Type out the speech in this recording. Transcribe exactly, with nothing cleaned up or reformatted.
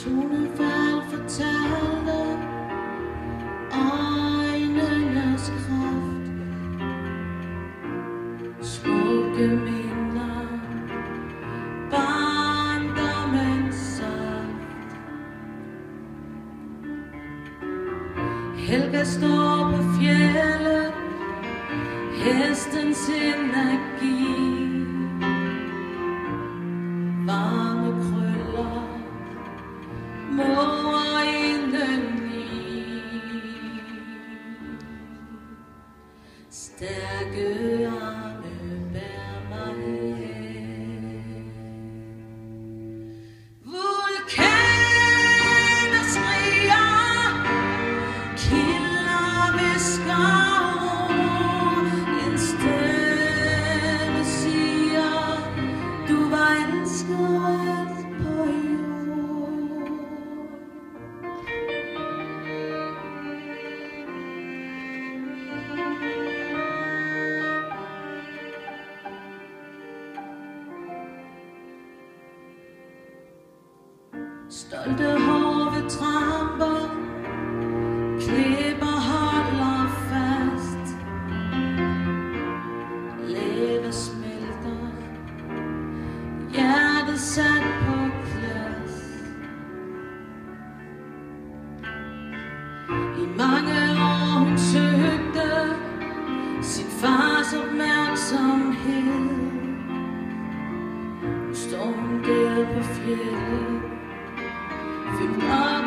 Tonefald fortalte øjnenes kraft. Smukke minder, barndommens saft. Helga står på fjeldet, hestens energi. Varme krøller, moder indeni. Stærke arme bærer mig hen. Vulkaner skriger, kilder hvisker ord. En stemme siger, du var elsket på jord. Stolte hove tramper, klipper holder fast. Leve smelter, hjertet sat på plads. I mange år hun søgte sin fars opmærksomhed. Nu står hun der på fjeldet, fyldt op